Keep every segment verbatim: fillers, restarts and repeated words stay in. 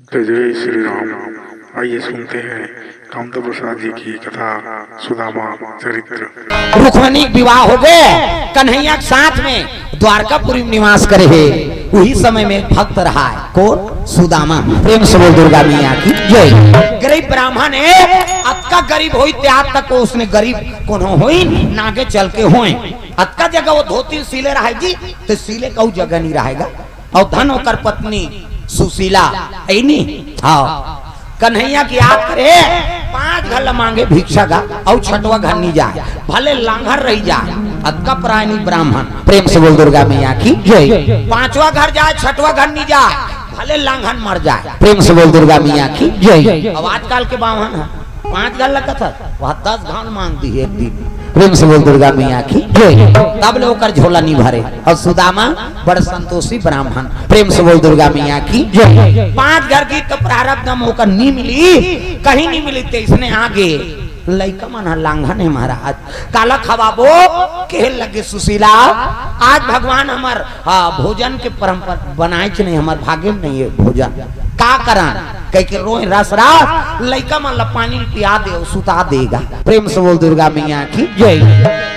तो जय श्री राम। आइए सुनते हैं कामता प्रसाद जी की कथा सुदामा चरित्र। रुक्मणी के विवाह हो गए कन्हैया के साथ में, द्वारकापुरी में निवास करे हे। उही समय में एक भक्त रहा है, कौन? सुदामा। प्रेम से बोल दुर्गा मैया की जय। गरीब ब्राह्मण है, अतका गरीब होई ते आज तक उसने गरीब कोनो होई ना, आगे चल के होए। अतका जगह वो धोती सिले रहे जी, तो सिले का जगह नहीं रहेगा। और धन ओकर पत्नी सुशीला, है नी? हाँ। कन्हैया के याद करे, पांच घर ल मांगे भिक्षा का, और छठवा घर नहीं जाए, भले लांघर रही जाए, अतका परायणी ब्राह्मण। प्रेम से बोल दुर्गा मैया की जय। पांचवा घर जाए, छठवा घर नहीं जाए, भले लांघन मर जाए। प्रेम से बोल दुर्गा मैया की जय। अब आजकल के बावन है, पांच घर लगत है, वह दस घर मांग दी एक दिन। प्रेम से बोल दुर्गा मैया की जय। तब ले ओकर झोला नहीं भरे। और सुदामा बड़ संतोषी ब्राह्मण। प्रेम से बोल दुर्गा मैया की जय। पांच घर की तो प्रारब्ध में ओकर नहीं मिली, कहीं नहीं मिली, तो इसने आगे लइका मन ह लांघन है महाराज, काला खवाबो, कहे लगे सुशीला, आज भगवान हमर, हाँ, भोजन के परंपरा बनाए च नहीं, हमर भाग्य में नहीं है भोजन, का करन? कह के रोए रस रस, लइका मन ला पानी पिया दे, सुता देगा। प्रेम से बोल दुर्गा मैया की जय।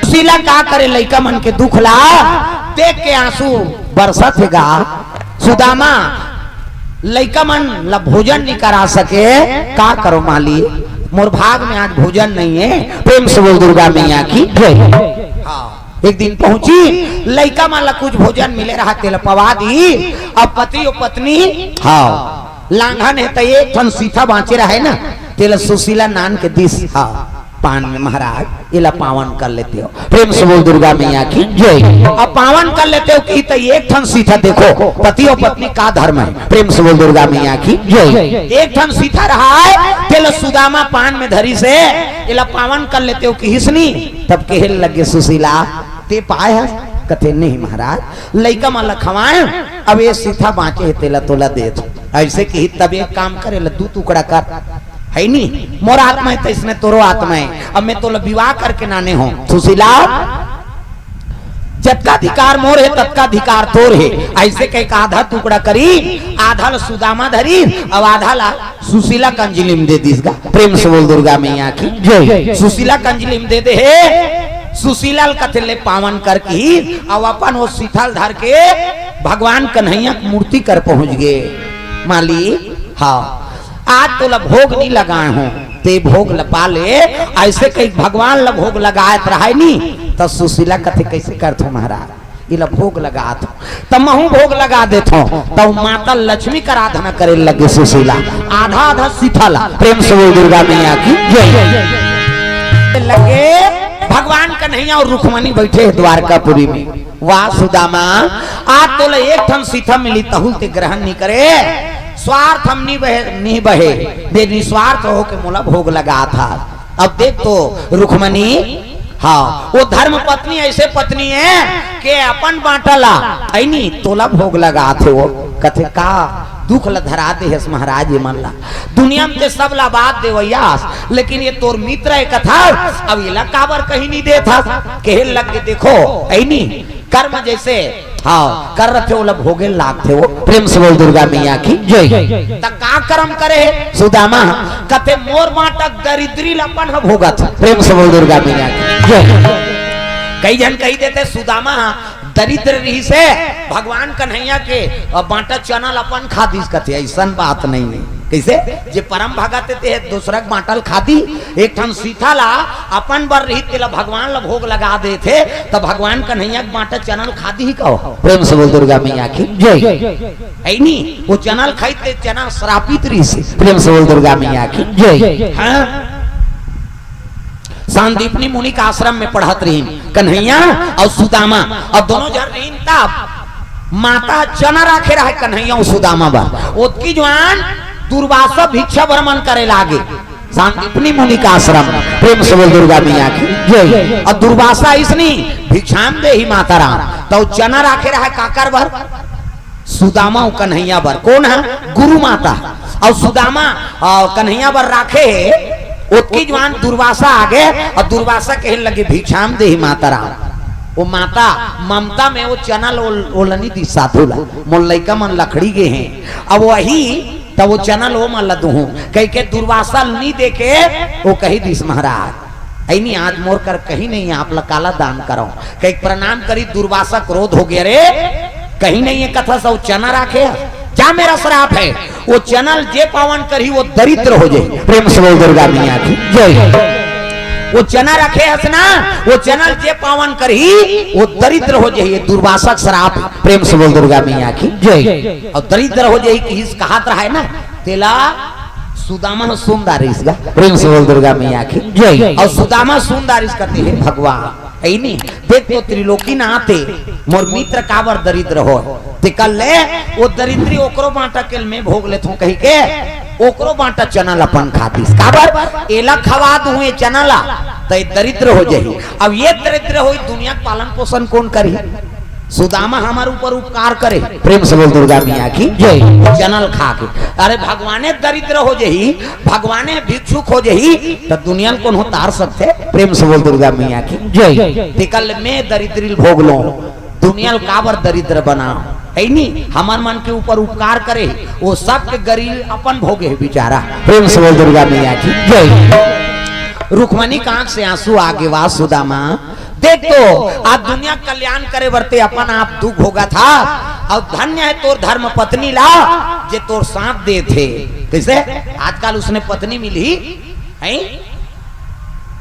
सुशीला का करे, लइका मन के दुख ला देख के आंसू बरसत हेगा। सुदामा लइका मन ला भोजन नहीं करा सके, का करो माली, मोर भाग में आज भोजन नहीं है। प्रेम से बोल दुर्गा मैया की जय। हाँ, एक दिन पहुंची, लइका मन ला कुछ भोजन मिले रहा, तेला पवा दी। अब पति और पत्नी, हाँ, लांघन है, तो एक ठन सीथा बांचे रहे ना, तेला सुशीला नान के दिस, हाँ, पान में महाराज, इला पावन कर लेते हो। प्रेम से बोल दुर्गा मैया की जय। अब पावन कर लेते हो कि तो एक ठन सीथा, देखो पति और पत्नी का धर्म है। प्रेम से बोल दुर्गा मैया की जय। एक ठन सीथा रहा है, तेला सुदामा पान में धरी से इला पावन कर लेते हो कि हिसनी। तब कहे लगे सुशीला, ते पाए है? कथे नहीं महाराज, लइका मन ला खवाए, अब ये सीथा बांचे है, तेला तोला दे दो। ऐसे कही तब एक काम करे ला, दू टुकड़ा कर, है नी? मोर आत्मा है तो इसने तोरो आत्मा है, अब मैं तोला विवाह करके नाने हो सुशीला, जतका अधिकार मोर है, ततका अधिकार तोर है। ऐसे कह के आधा टुकड़ा करी, आधा ल सुदामा धरी, अब आधा ला सुशीला कंजली में दे दिस गा। प्रेम से बोल दुर्गा मैया की जय। सुशीला कंजली में दे दे हे। सुशीला ल कथे ले पावन कर की, अब अपन वो सीथा ल धर के भगवान कन्हैया की मूर्ति कर पहुंच गए। माली, हाँ, आज तोला भोग नहीं लगाए हो, ते भोग ल पा ले। ऐसे कही भगवान ल भोग लगाए रहे नी, तो सुशीला कथे कैसे करथो महाराज, इला भोग लगा दो, त महू भोग लगा देथो। त माता लक्ष्मी का आराधना करे लगे सुशीला, आधा आधा सीथा ला। प्रेम से बोल दुर्गा मैया की जय। लगे भगवान कन्हैया और रुक्मणी बैठे हैं द्वारकापुरी में। वाह सुदामा, आज तोला एक ठन सीथा मिली, तहू ल ते ग्रहण नहीं करे, स्वार्थ हम नहीं बहे, नहीं बहे, बे निस्वार्थ हो के मोला भोग लगा था। अब देख तो रुक्मणी, हाँ, वो धर्म पत्नी ऐसे पत्नी है कि अपन बांटा ला, ऐनी तोला भोग लगा थे वो। कथे का दुख ल धरा दे हस महाराज ये मन ला, दुनिया में ते सब ला बात देवैयास, लेकिन ये तोर मित्र है कथा, अब इला काबर कहीं नहीं देत हस। कहे लग के देखो, ऐनी कर्म जैसे, हाँ, कर रथे ओला भोगे लागथे वो। प्रेम से बोल दुर्गा मैया की जय। त का कर्म करे हे सुदामा? कथे मोर बांटक दरिद्री ल अपन ह भोगत। प्रेम से बोल दुर्गा मैया की जय। कई झन कही देथे सुदामा दरिद्र रहिस हे, भगवान कन्हैया के बांटा चना ल अपन खा दिस, कथे ऐसन बात नहीं है। कैसे? जे परम भगत हे ते दूसरा के बांटा ल खा दी, एक ठन सीथा ला अपन बर रही, तेला भगवान ला भोग लगा देथे, त भगवान कन्हैया के बांटा चना ल खा दी कहो। प्रेम से बोल दुर्गा मैया की जय। है नी, वो चना ल खाई ते चना श्रापित रही से। प्रेम से बोल दुर्गा मैया की जय। हाँ? सांदीपनी मुनि का आश्रम में पढ़त रही कन्हैया और सुदामा, और दोनों जन रही तब माता चना राखे रहे कन्हैया और सुदामा बर। ओतकी जुआन दुर्वासा भिक्षा भ्रमण करे लागे। सांदीपनी मुनि का आश्रम, प्रेम से बोल दुर्गा मैया की जय। और दुर्वासा इसनी भिक्षाम देहि माता राम, तो चना राखे रहा काकर बर, सुदामा और कन्हैया बर। कौन है? गुरु माता। और सुदामा और कन्हैया बर राखे है, ओतकी जुआन दुर्वासा आगे और दुर्वासा कहे लगे भिक्षाम देहि माता राम। वो माता ममता में वो चना ल ओलनी दी साधु ला, मोर लइका मन लकड़ी गे हैं। अब वही तब वो चना ल ओमन ला दूहूं, कहिके दुर्वासा ल नी देके वो कहि दिस महाराज, "ऐ नी, आज मोर कर कहीं नहीं है, आप ला काला दान करंव।" कहिके प्रणाम करिस, दुर्वासा क्रोध हो गे, "रे, कहीं नहीं है कथस, वो चना राखे हस, जा, मेरा श्राप है, वो चना ल जे पावन करही वो दरिद्र हो जाही।" प्रेम से बोल दुर्गा मैया की जय। वो चना रखे हस ना, वो चना ल जे पावन करही वो दरिद्र हो जाही, ये दुर्वासा के श्राप। प्रेम से बोल दुर्गा मैया की जय। अउ दरिद्र हो जाही किहिस कहत रहय ना, तेला सुदामा ह सुन डारिस गा। प्रेम से बोल दुर्गा मैया की जय। अउ सुदामा सुन डारिस कथे, "हे भगवान, ऐ नी, देख तो त्रिलोकीनाथ हे, मोर मित्र काबर दरिद्र होय, तेकर ले वो दरिद्री ओकरो बांटा के ल मैं भोग लेथंव," कहिके ओकरो बांटा चना ल अपन खा दिस। काबर? "एला खवा दूहूं ये चना ला, त ये दरिद्र हो जाही। अब ये दरिद्र होही, दुनिया के पालन पोषण कोन करही?" सुदामा हमर ऊपर उपकार करे, प्रेम से बोल दुर्गा मैया की जय। चना ल खा के, अरे भगवाने दरिद्र हो जाही, भगवाने भिक्षुक हो जाही, त दुनिया ल कोनो तार सकथे? प्रेम से बोल दुर्गा मैया की जय। तेकर ले मैं दरिद्री ल भोग लंव, दुनिया ल काबर दरिद्र बनांव? ऐ नी, हमर मन के ऊपर उपकार करे, वो सब के गरीब अपन भोगे हे बेचारा। प्रेम से बोल दुर्गा मैया की जय। रुक्मणी के आंख से आंसू आ गे, "वाह सुदामा, देख तो, आज दुनिया के कल्याण करे बर तें अपन आप दुख भोगत हस, अउ धन्य हे तोर धर्म पत्नी ला, जे तोर साथ देथे।" कइसे? आजकल उसने पत्नी मिलही, हैं?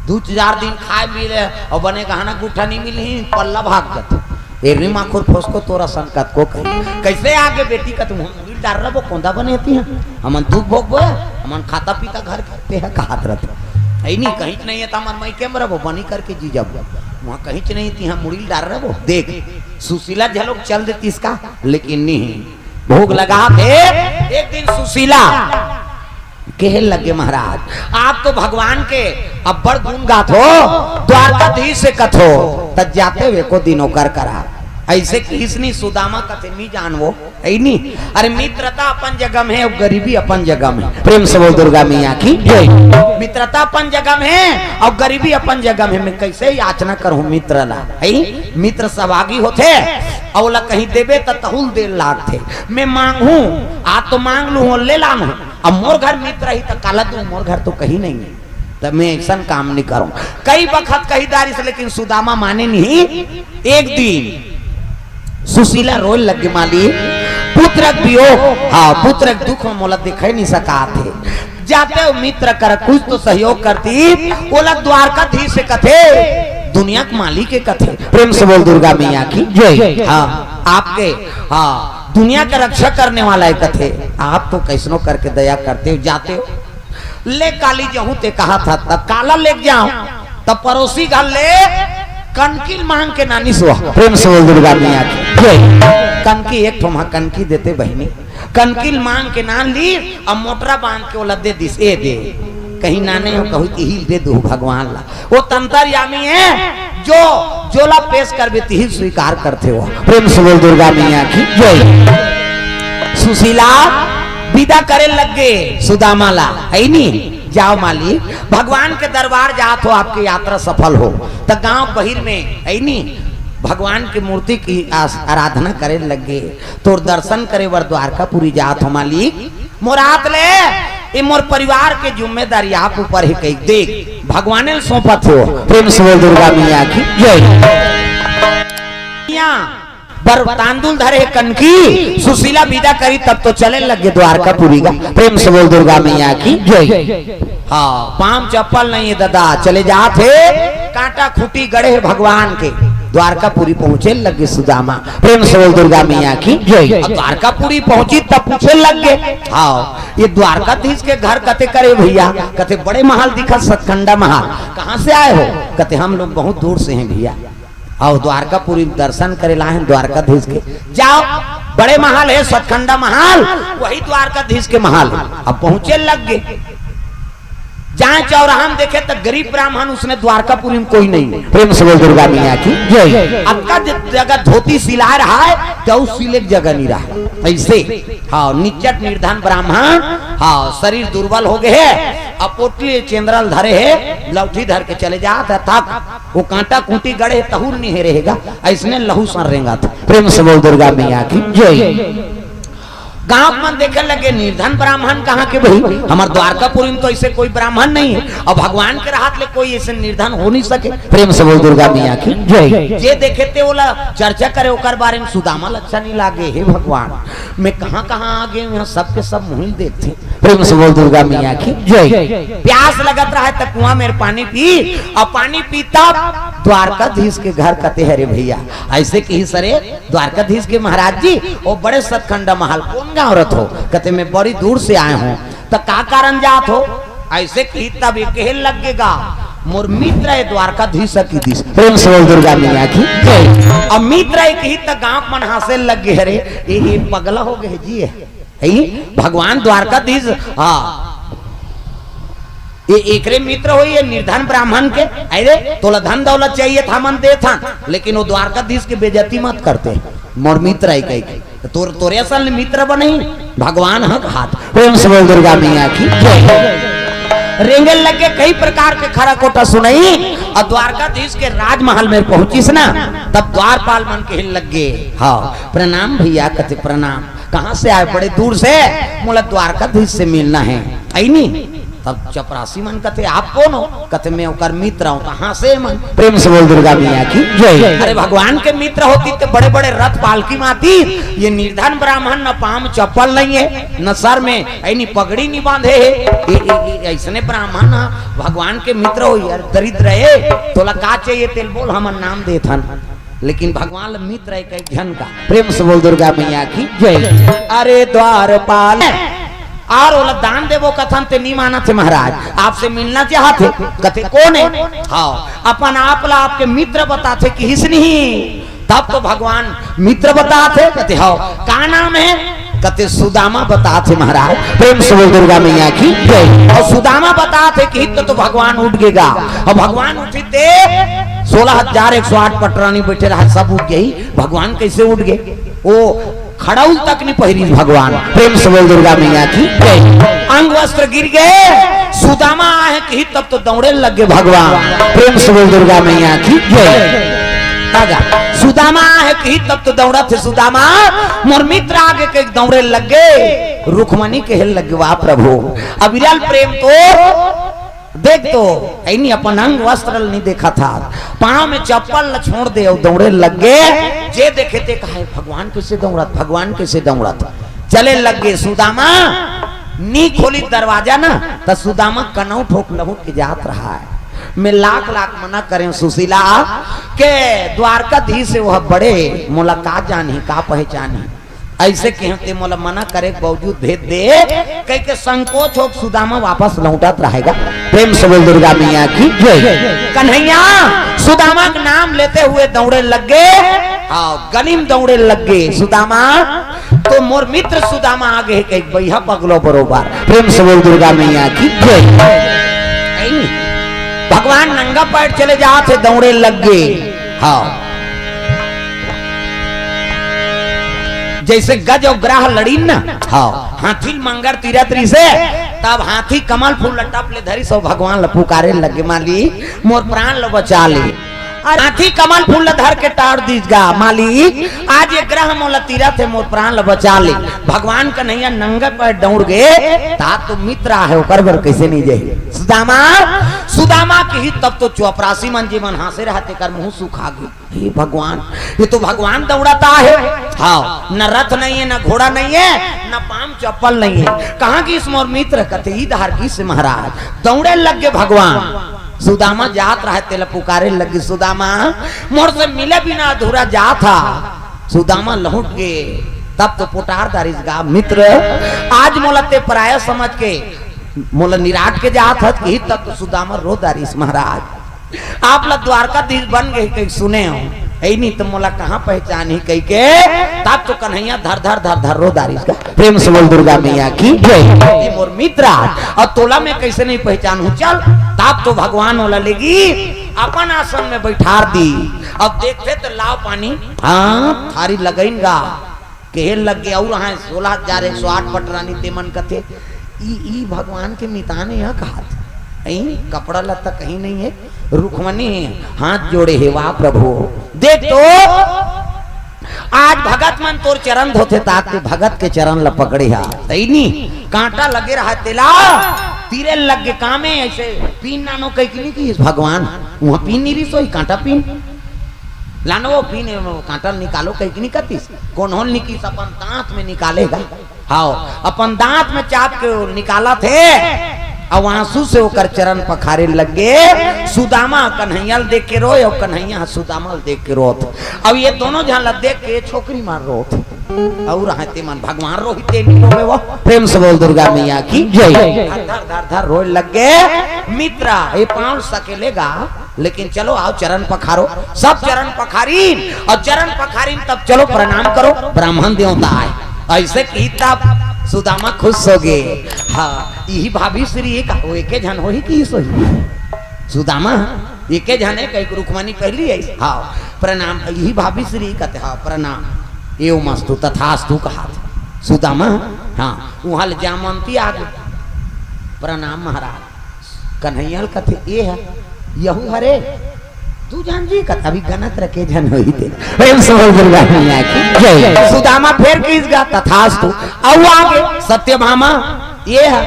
दू चार दिन खाय मिले अउ बने गहना गुठा नी मिलही, पल्ला भाग जाथे। ए रे माखुर फसको तोर असन कतको कही। कइसे आगे बेटी कथे, "मुड़ी ल डार रबो, कोंदा बने हती, हमन दुख भोगबो, हमन खाता पीता घर करते हैं," कहत रथे। ऐ नी, कहींच नहीं हे त हमर मइके म रबो, बनी करके जी जाबो। वहां कहींच नहीं हे त इहां मुड़ी ल डार रबो। देख, सुशीला झलोक चल देतिस का, लेकिन नहीं। भोग लगाथे, एक दिन सुशीला कहे लगे, "महाराज, आप तो भगवान के अब्बड़ गुण गाथो, द्वारकाधीश से कथो, त जातेंव एको दिन ओकर करा।" अइसे किहिस नी, सुदामा कथे, "नी जानवो, ऐ नी।" अरे मित्रता अपन जगह में हे अउ गरीबी अपन जगह में हे। प्रेम से बोल दुर्गा मैया की जय। मित्रता अपन जगह में हे अउ गरीबी अपन जगह में हे। मैं कइसे याचना करहूं मित्र ला, हैं? मित्र सभागी होथे, अउ ओला कहीं देबे त तहू ल दे ल लागथे। मैं मांगहूं, आज तो मांग लूहूं, ले लानहूं। अब मोर घर मित्र ही त काला दूं, मोर घर तो कहीं नहीं हे, त मैं अइसन काम नहीं करंव। कई बखत कहि डारिस, लेकिन सुदामा माने नहीं। एक दिन सुशीला रोए लगे, "मालिक, पुत्र के वियोग, हां, पुत्र के दुख में मोला देखे नहीं सकात हे। जातेंव मित्र कर कुछ तो सहयोग करतिस, ओला द्वारकाधीश से कथे, दुनिया के मालिक हे कथे।" प्रेम से बोल दुर्गा मैया की जय। हां, आपके, हां, दुनिया का रक्षा करने वाला हे कथे, आप तो कइसनो करके दया करतेव, जातेव। "ले काली जहूं तें कहत हस, त काला लेके जांव?" त परोसी घर ले कनकी ल मांग के लानिस वो। प्रेम से बोल दुर्गा मैया की जय। कनकी एक ठो मा कनकी देते बहिनी, कनकी ल मांग के लान ली, अब मोटरा बांध के ओला दे दिस, "ए दे, कहीं लाने हंव, कहूं इही ल दे दूं भगवान ला।" वो त अंतर्यामी हे, जो जोला पेश करबे तिही ल स्वीकार करथे वो। प्रेम से बोल दुर्गा मैया की जय। सुशीला विदा करे लगे सुदामा ला, "ऐ नी, जाव मालिक, भगवान के दरबार जात हो, आपके यात्रा सफल हो।" त गांव बहिर में, "ऐ नी, भगवान के मूर्ति की आस-, आराधना करे लगे, तोर दर्शन करे बर द्वारकापुरी जात हो मालिक, मोर आत ले, ये मोर परिवार के जिम्मेदारी आप ऊपर हे," कहि देख, भगवाने ल सौंपत हो। प्रेम से बोल दुर्गा मैया की जय। बर तांदूल धरे हे कनकी, सुशीला विदा करी तब तो चले लगे द्वारकापुरी गा। प्रेम से बोल दुर्गा मैया की जय। हां, पांव चप्पल नहीं हे दादा, चले जात हे, कांटा खूंटी गड़े हे भगवान के। द्वारकापुरी पहुंचे लगे सुदामा। प्रेम से बोल दुर्गा मैया की जय। अब द्वारकापुरी पहुंचिस तब पूछे लगे, हां, ये द्वारकाधीश के घर कते कर हे भइया? कथे, "बड़े महल दिखत, सतखंडा महल।" "कहां से आए हो?" कथे, "हम लोग बहुत दूर से हैं भइया।" अउ द्वारकापुरी दर्शन करे ला आए हन द्वारकाधीश के। जाव, बड़े महल हे सतखंडा महल, वही द्वारकाधीश के महल हे। अब पहुंचे लगे, जाए चौराहा में देखे त गरीब ब्राह्मण, उसने द्वारकापुरी में कोई नहीं हे। प्रेम से बोल दुर्गा मैया की जय। अतका ज-, जगह धोती सिलाए रहाय, त अउ सिले के जगह नहीं रहाय। अइसे, हां, निचट निर्धन ब्राह्मण, हां, शरीर दुर्बल हो गे हे, अब पोटली चेंदरा ल धरे हे, लौठी धर के चले जात हे, थक वो कांटा खूंटी गड़े हे, तहू ल नहीं हेरे हे गा, अइसने लहू सन रेंगत हे। प्रेम से बोल दुर्गा मैया की जय। गांव मन देखे लगे, निर्धन ब्राह्मण कहाँ के भाई? हमर द्वारकापुरी में तो ऐसे कोई ब्राह्मण नहीं है, और भगवान के रहत ले कोई ऐसे निर्धन हो नहीं सके। प्रेम से बोल दुर्गा मैया की जय। जे देखे ते ओला चर्चा करे, ओकर बारे में सुदामा ल अच्छा नहीं लागे। हे भगवान, मैं कहाँ कहाँ आ गए हूँ, यहाँ सबके सब मुँह ही देखते। प्रेम से बोल दुर्गा मैया की जय। प्यास लगत रहे त कुआं में पानी पी, और पानी पी तब द्वारकाधीश के घर कते हरे भैया। ऐसे कही सरे द्वारकाधीश के महाराज जी, वो बड़े सतखंडा महल, कौन गांव रथ हो? कते मैं बड़ी दूर से आए हूँ। त का कारण जात हो? ऐसे कही तब ये कहे लग गे गा, मोर मित्र है द्वारकाधीश की दिस। प्रेम से बोल दुर्गा मैया की जय। अब मित्र है कही त गांव मन हासे लग गे, अरे ये, ये पगला हो गए जी, है भगवान द्वारकाधीश। हाँ, ये एकरे मित्र हो, ये निर्धन ब्राह्मण के। अरे तोला धन दौलत चाहिए था, मन दे था, लेकिन वो द्वारकाधीश के बेइज्जती मत करते। मोर मित्र है कही के। तो तोर, तोरे असल मित्र बनही, भगवान ह हाथ। प्रेम से बोल दुर्गा मैया की जय। रेंगे लगे कई प्रकार के खरा खोटा सुनई, और द्वारकाधीश के राजमहल में पहुंचिस ना, तब द्वारपाल मन कहे लग गे, हाँ प्रणाम भैया। कथे प्रणाम। कहाँ से आए? बड़े दूर से। मोला द्वारकाधीश से मिलना है, आई नी। तब चपरासी मन कथे, आप कौन हो? कथे मैं ओकर मित्र हूँ। कहाँ से मन? प्रेम से बोल दुर्गा मैया की जय। अरे भगवान के मित्र होती तो बड़े बड़े रथ पालकी में आती। ये निर्धन ब्राह्मण न पाँव में चप्पल नहीं है, न सर में ऐनी पगड़ी नहीं बांधे है। ए, ए, ए, ऐसने ब्राह्मण ह भगवान के मित्र हो यार, दरिद्र है। तोला का चाहिए तेल बोल, हमन नाम देथन। लेकिन भगवान ल मित्र है कई झन का। प्रेम से बोल दुर्गा मैया की जय। अरे द्वारपाल, और ओला दान देबो कथन ते नी मानत हे महाराज, आपसे मिलना चाहत हे। कथे कौन है? हाँ, अपन आप ला आपके मित्र बताथे किहिस नहीं। तब तो भगवान मित्र बताथे। कथे हाँ, का नाम है? कथे सुदामा बताथे महाराज। प्रेम से बोल दुर्गा मैया की जय। और सुदामा बताथे कि तो, तो भगवान उठ गेगा। और भगवान उठिते सोलह हजार एक सौ आठ पटरानी बैठे रहा, सब उठ गई। भगवान कैसे उठ गए? वो खड़ाउल तक नहीं पहिरी भगवान। प्रेम से बोल दुर्गा मैया की जय। अंग वस्त्र गिर गए। सुदामा आहे कि तब तो दौड़े लग गए भगवान। प्रेम से बोल दुर्गा मैया की जय। ताजा सुदामा आहे कि तब तो दौड़त हे सुदामा। मोर मित्र आगे के दौड़े लग गए। रुक्मणी कहे लग गए, वाह प्रभु, अविरल प्रेम तो देख तो, ऐनी अपन अंग वस्त्र ल नहीं देखा था, पाँव में चप्पल ल छोड़ दे और दौड़े लग गए। जे देखे ते कहे, भगवान कैसे दौड़त, भगवान कैसे दौड़त। चले लग गए सुदामा। नी खोली दरवाजा ना, त सुदामा कनऊ ठोक लहुट के जात रहा है। मैं लाख लाख मना करें सुशीला के द्वारकाधीश से, वह बड़े मोला का जानही, का पहचानही। ऐसे कहे ते मोला मना करे के बावजूद भेज दे, कह के संकोच हो सुदामा वापस लौटत रहेगा। प्रेम से बोल दुर्गा मैया की जय। कन्हैया सुदामा का नाम लेते हुए दौड़े लग गए। हाँ, गली में दौड़े लग गए। सुदामा तो मोर मित्र सुदामा आगे है, कह बइहा पगलो बरोबर। प्रेम से बोल दुर्गा मैया की जय। भगवान नंगा पैर चले जात हे, दौड़े लग गए। हाँ, जैसे गज और ग्राह लड़ीन ना, हाँ, हाथी ल मंगर तीरत रहिसे, तब हाथी कमल फूल ल टप ले धरिस और भगवान ल पुकारे लगे, मालिक मोर प्राण ल बचा ले। और हाथी कमल फूल ल धर के टार दीस गा, मालिक आज ये ग्रह मोला तीरत हे, मोर प्राण ल बचा ले। भगवान कन्हैया नंगे पैर दौड़ गए, ता तो मित्र आहे, ओकर बर कैसे नहीं जाही? सुदामा, सुदामा कही तब तो चौपरासी मन जे मन हांसे रहते कर मुंह सुखा गए। हे भगवान, ये तो भगवान दौड़ता है। हाँ, न रथ नहीं है, न घोड़ा नहीं है, न पाँव चप्पल नहीं है। कहाँ गिस मोर मित्र? कथे ई धार गिस महाराज। दौड़े लग गए भगवान। सुदामा जात रहे, तेला पुकारे लग गए, सुदामा, मोर से मिले बिना अधूरा जात हा। सुदामा लहुट गए, तब तो पुटार दारिस गा, मित्र, आज मोला ते पराया समझ के मोला निराट के जात हस कि तब तो सुदामा रो दारिस महाराज। आप ला द्वारकाधीश बन गए कही सुने हो, ऐ नहीं तो मोला कहाँ पहचानही कही के, तब तो कन्हैया धर धर धर धर रो दारिस गा। प्रेम से बोल दुर्गा मैया की जय। ये मोर मित्र आय, और तोला मैं कैसे नहीं पहचानहूँ? चल, तब तो भगवान ओला लेगी अपन आसन में बैठार दी। अब देखते तो लाव पानी, हाँ, थारी लगइन गा। कहे लग गए, और हाँ, सोलह हजार एक सौ आठ पटरानी ते मन कथे, ई, ई भगवान के मितान हे, यहाँ कहा थे? कपड़ा लत्ता कहीं नहीं है, रुक्मणी है, हाथ जोड़े हे, वाह प्रभु। देख तो, आज भगत मन तोर चरण धोथे, तात ते भगत के चरण ल पकड़े हा, सही नी? कांटा लगे रहा तेला, तीरे लग गे कामे, ऐसे पीन नानो कहि के नी किहिस भगवान, उहाँ पीन नी रिहिस होही, कांटा पीन। लानो वो पीन, वो कांटा निकालो कहि के नी कतिस, कोनो ल नी किहिस, अपन दांत में निकाले गा। हाव, अपन दांत में चाप के निकालत हे, अउ आंसू से ओकर चरण पखारे लग गे। सुदामा कन्हैया ल देख के रोय, अउ कन्हैया ह सुदामा ल देख के रोत। अब ये दोनों झन ल देख के छोकरी मन रोत। अउ रहते मन भगवान रोहित देवी रोवे वो। प्रेम से बोल दुर्गा मैया की जय। धर धर धर धर रोय लग गे। मित्रा, ये पांव सकेलेगा। लेकिन चलो आओ चरण पखारो, सब चरण पखारीन अउ चरण पखारीन तब चलो प्रणाम करो, ब्राह्मण देवता आय। ऐसे किही तब सुदामा खुश हो गे। हाँ, इही भाभी श्री का, वो एके झन होही कि सोही? सुदामा एके झन हे, कहि के रुक्मणी पहिली हे। हाँ, प्रणाम, इही भाभी श्री कथे, हाँ, प्रणाम। एवमस्तु, तथास्तु कहात। सुदामा, हाँ, उहाँ ले जामंती आगे। प्रणाम महाराज। कन्हैया ल कथे, "ए ह, यहू हरे?" दू झन जी कथे, "अभी गनत रखे झन होही ते।" प्रेम से बोल दुर्गा मैया की जय। सुदामा फेर किहिस गा, "तथास्तु।" अउ आगे, "सत्यभामा, ए ह?"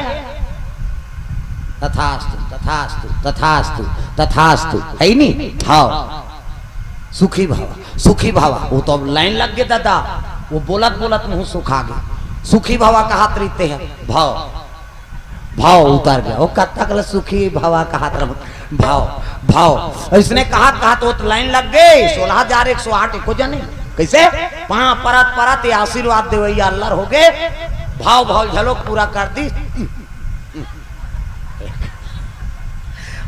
"तथास्तु, तथास्तु, तथास्तु, तथास्तु।" हे नी? हाँ। "सुखी भवा, सुखी भवा।" वो तो अब लाइन लग गे दादा, वो बोलत बोलत मुंह सुखा गे। "सुखी भवा" कहात रहिते हे, भव। भाव उतर गे। वो कब तक ले सुखी भवा कहात रहो? भाव, भाव। अइसने कहात कहात वो तो लाइन लग गे, सोलह हजार एक सौ आठ एको झन हे। कइसे? पांव परत परत ये आशीर्वाद देवइया अल्लर हो गे। भाव, भाव झलक पूरा कर दिस।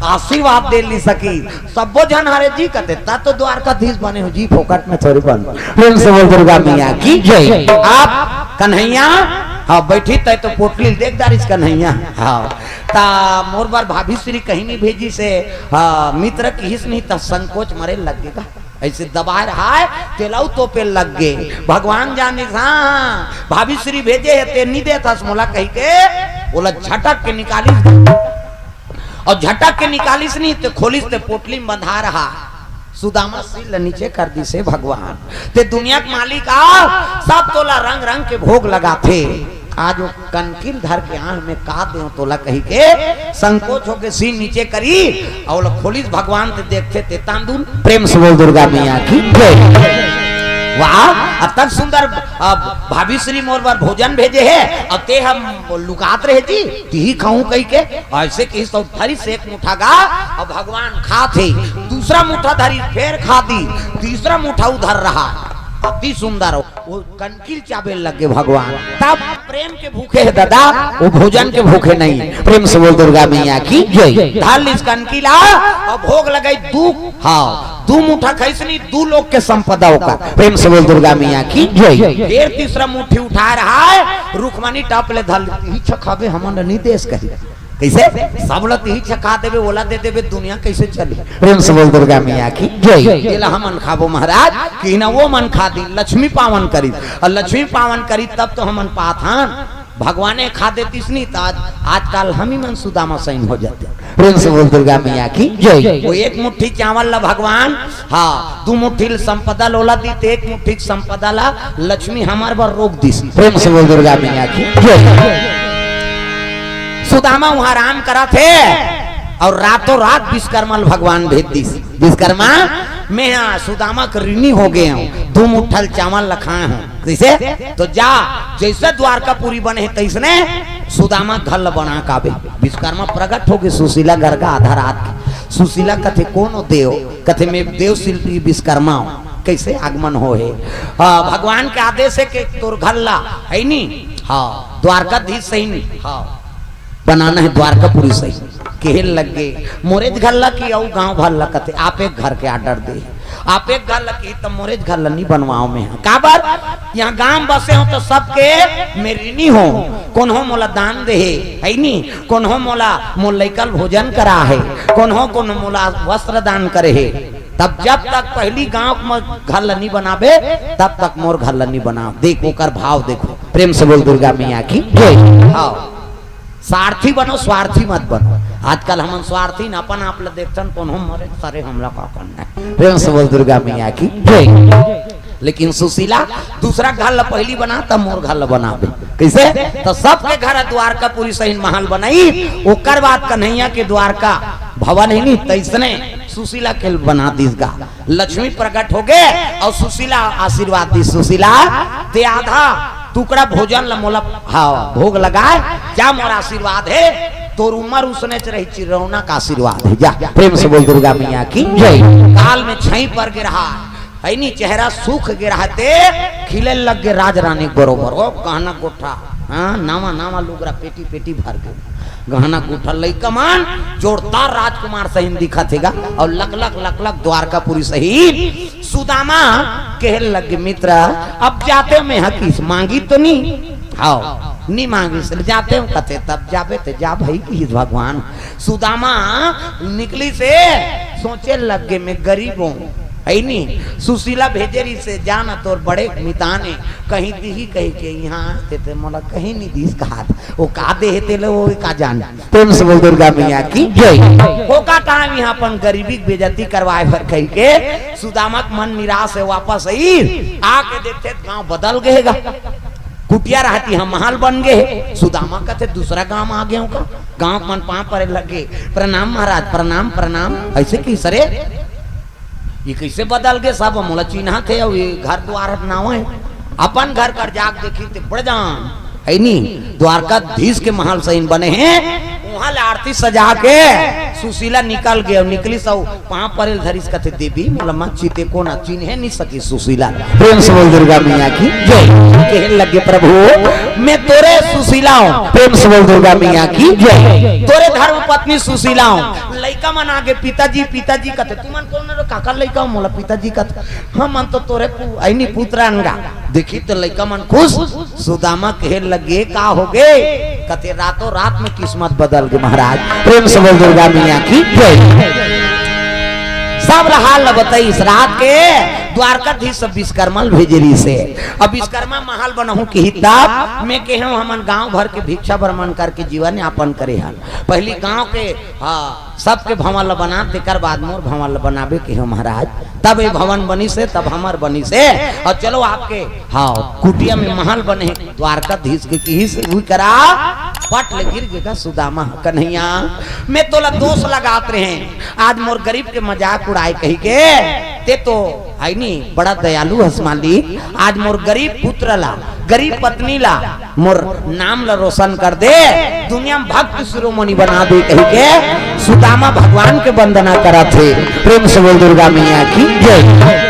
आशीर्वाद दे नी सकिस। सब्बो झन हरे जी कथे, "ता तो द्वारकाधीश बने हो जी, फोकट में थोड़ी बन।" प्रेम से बोल दुर्गा मैया की जय। आप कन्हैया, हाँ, बइठिस तैं तो पोटली ल देख डारिस कन्हैया। हाँ, ता मोर बर भाभी श्री कहीं नी भेजिस हे, हाँ, मित्र किहिस नहीं, त संकोच मरे लग गे गा। अइसे दबाय रहय, तेला अउ तोपे लग गे। भगवान जानिस, हाँ, हाँ, भाभी श्री भेजे हे, तें नी देथस मोला कहि के, ओला झटक के निकालिस। अउ झटक के निकालिस नहीं, ते खोलिस ते पोटली में बंधा रहा। सुदामा सील ल नीचे कर दिस हे भगवान। तें दुनिया के मालिक आ, सब तोला रंग रंग के भोग लगाथे। आज वो कनकी ल धर के आंख में का देंव तोला कहि के संकोच होके सील नीचे करिस, अउ ओला खोलिस भगवान ते देखथे ते तांदूल। प्रेम से बोल दुर्गा मैया की जय। वाह, अतक सुंदर, अब भाभी श्री मोर बर भोजन भेजे हे, अउ तें हम लुकात रहे जी, तिही खाहूं कहि के, अइसे किहिस तो धरिस एक मुठा गा, अउ भगवान खाथे, दूसरा मुठा धरिस, फेर खा दिस, तीसरा मुठा उधर रहा, अति सुंदर। वो कनकी ल चाबे लग गे भगवान, तब प्रेम के भूखे हे दादा, वो भोजन के भूखे नहीं। प्रेम से बोल दुर्गा मैया की जय। धर लिस कनकी ला, अउ भोग लगाइस दू, हाँ, दू मुठा खाइस नहीं, दू लोक के संपदा ओकर। प्रेम से बोल दुर्गा मैया की जय। फेर तीसरा मुट्ठी उठाय रहय, रुक्मणी टप ले धर लिस, "इही छखाबे, हमन ल नी देस" कहि। कइसे? सब ल तिही छखा देबे, ओला दे देबे, दुनिया कइसे चलही? प्रेम से बोल दुर्गा मैया की जय। एला हमन खाबो महाराज, किहिस ना वो मन खा दिस, लक्ष्मी पावन करिस, अउ लक्ष्मी पावन करिस तब तो हमन पाथन। भगवाने खा देतिस नहीं त आज, आजकल हमही मन सुदामा सैन हो जाते। प्रेम से बोल दुर्गा मैया की जय। वो एक मुट्ठी चावल ला भगवान, हाँ, दू मुट्ठी ल संपदा ल ओला दिस, एक मुट्ठी के संपदा ला लक्ष्मी हमर बर रोक दिस। प्रेम से बोल दुर्गा मैया की जय। सुदामा उहाँ आराम करत हे अउ रातों रात विश्वकर्मा ल भगवान भेज दिस। विश्वकर्मा, मैं हा सुदामा के ऋणी हो गे हंव, दू मुट्ठा ल चावल ल खाय हंव। कइसे? तो जा, जइसे द्वारकापुरी बने हे तइसने सुदामा के घर ल बना के आबे। विश्वकर्मा प्रगट हो गे सुशीला घर का आधा रात के। सुशीला कथे, "कोन ओ देव?" कथे, "मैं देव शिल्पी विश्वकर्मा हंव।" कइसे आगमन होय हे? हाँ, भगवान के आदेश हे कि तोर घर ला, हे नी? हाँ, द्वारकाधीश हे नी? हाँ, बनाना हे द्वारकापुरी सही। केहे लग गे, मोरेच घर ला कि अउ गांव भर ला? कथे, "आप एक घर के order दे, आप एक घर ला।" कि त मोरेच घर ला नी बनवावंव मैं हा। काबर? इहाँ गांव बसे हंव त सबके मैं ऋणी हंव। कोनो मोला दान दे हे, हे नी? कोनो मोला, मोर लइका ल भोजन कराय हे, कोनो, कोनो मोला वस्त्र दान करे हे। तब जब तक पहिली गांव म घर ल नी बनाबे, तब तक मोर घर ल नी बनाव। देख ओकर भाव देखो। प्रेम से बोल दुर्गा मैया की जय। हाँ, सारथी बनो, स्वार्थी मत बनो। आजकल हमन स्वार्थी न, अपन आप ल देखथन, कोनो मरे सरे हमला का करना हे। प्रेम से बोल दुर्गा मैया की जय। लेकिन सुशीला दूसरा घर ला पहिली बना, तब मोर घर ला बनाबे। कइसे? त सबके घर द्वारकापुरी सहिन महल बनाई, ओकर बाद कन्हैया के द्वारका भवन हे नी, तइसने सुशीला के बना दिस गा। लक्ष्मी प्रकट होगे अउ सुशीला आशीर्वाद दिस, सुशीला, ते आधा टुकड़ा भोजन ला मोला, हाँ, भोग लगाए, जा मोर आशीर्वाद हे, तोर उमर उसनेच रही, चिरौना का आशीर्वाद हे, जा। प्रेम से बोल दुर्गा मैया की जय। काल में छई पर गे रहा, हे नी, चेहरा सूख गे रहा, ते खिले लग गे राजरानी के बरोबर। ओ गहना गोठा, हाँ, नावा नावा लुगरा, पेटी पेटी भर गे गहना गोठा, लइका मन जोरदार राजकुमार सहिन दिखत हे गा, अउ लक लक लक लक द्वारकापुरी सहिन। सुदामा कहे लगे, मित्र, अब जाते में हकीस मांगी तो नी? हाँ, नी मांगी से जाते हो, कथे तब जाबे ते जा भाई की भगवान। सुदामा निकली से सोचे लगे, मैं गरीब हूँ, हे नी, सुशीला भेजे रही से, जाना तोर बड़े मितान हे, कहीं दिही कही के, यहाँ ते, ते मोला कहीं नी दिस कहा, ओ का दे हे तेला, ओ का जान। प्रेम से बोल दुर्गा मैया की जय। होका टाइम यहाँ अपन गरीबी के बेइज्जती करवाए बर कही के सुदामा के मन निराश हे, वापस आई, आके देखथे त गांव बदल गे हे गा। कुटिया रहती हम महल बन गे हे। सुदामा कथे दूसरा गांव आ गे हों का? गांव के मन पांव परे लग गे, प्रणाम महाराज, प्रणाम, प्रणाम। अइसे कहिस रे, ये कइसे बदल गे सब, मोला चिन्हत हे, अउ ये घर दुवार हर नावा हे। अपन घर कर जाके देखी ते बड़ जान, हे नी, द्वारकाधीश के महल सहिन बने हे। उहाँ ले आरती सजा के सुशीला निकल गे, अउ निकलिस अउ पांव परे ल धरिस, कथे, देवी, मोला मत चिते को ना, चिन्हे नी सकी सुशीला। प्रेम से बोल दुर्गा मैया की जय। कहे लगे, प्रभु, मैं तोरे सुशीला हूँ। प्रेम से बोल दुर्गा मैया की जय। तोरे धर्म पत्नी सुशीला हूँ। लइका मन आगे, पिताजी, पिताजी कथे, तुमन कोन हो? काकर लइका हो? मोला पिताजी कथे। हमन तो तोरे पु-, अइनी पुत्र अन गा। देखी त लइका मन खुश। सुदामा कहे लगे, का होगे? कथे, रातों रात में किस्मत बदल गे महाराज। प्रेम से बोल दुर्गा मैया की जय। सब ला हाल ल बताइस। रात के द्वारकाधीश सब विश्वकर्मा ल भेजे रहिस हे। अब विश्वकर्मा महल बनाहूं किही तब मैं कहे हूं, हमन गांव भर के भिक्षा भ्रमण करके जीवन यापन करे हन। पहिली गांव के, हाँ, सबके भवन ल बना, तेकर बाद मोर भवन ल बनाबे कहे हूं महाराज। तब ये भवन बनिस हे, तब हमर बनिस हे। अउ चलो आपके, हाँ, कुटिया में महल बने हे, द्वारकाधीश के किहिस हे, उही करा पट ले गिर गे गा सुदामा। कन्हैया, मैं तोला दोष लगात रहें, आज मोर गरीब के मजाक उड़ाए कही के, ते तो हे नी, बड़ा दयालु हस मालिक। आज मोर गरीब पुत्र ला, गरीब पत्नी ला, मोर नाम ला रोशन कर दे, दुनिया में भक्त शिरोमणि बना दे कही के सुदामा भगवान के वंदना करत हे। प्रेम से बोल दुर्गा मैया की जय।